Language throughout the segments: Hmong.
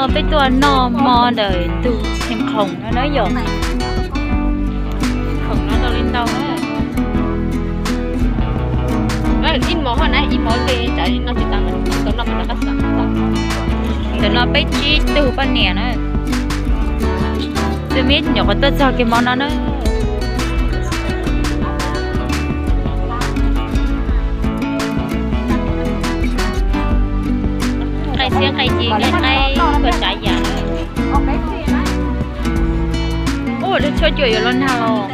Peb tuaj noj hmo ntawm ntug Theem Khoom no na yom. Khoom no tau li ntau na. Ib hmo hov na, ib hmo li no tsis tas, ntawm no peb tsib tug poj niam na. Twb me nyuam qhuav tuaj txog kiag hmo no na. Nqaij txhiab nqaij ci nqaij qaib ua tsav yam. Ua lub tshuaj cuam yuav los nag los.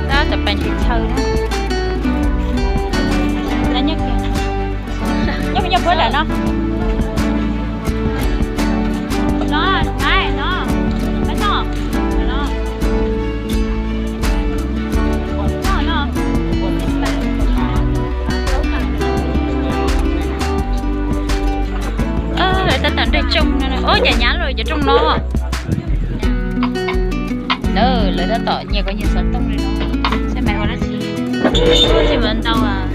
Tab tom pas ntsis chaw na. Nyob nyob puab nram no. No, no, no. Lawv tab tom nrog tsooj no, ub cas hnyav lawm cov rooj no. Lawv tab tom nyias kom nyias xov tooj li no. Saib mas ua dab tsi, tsis muaj ntau.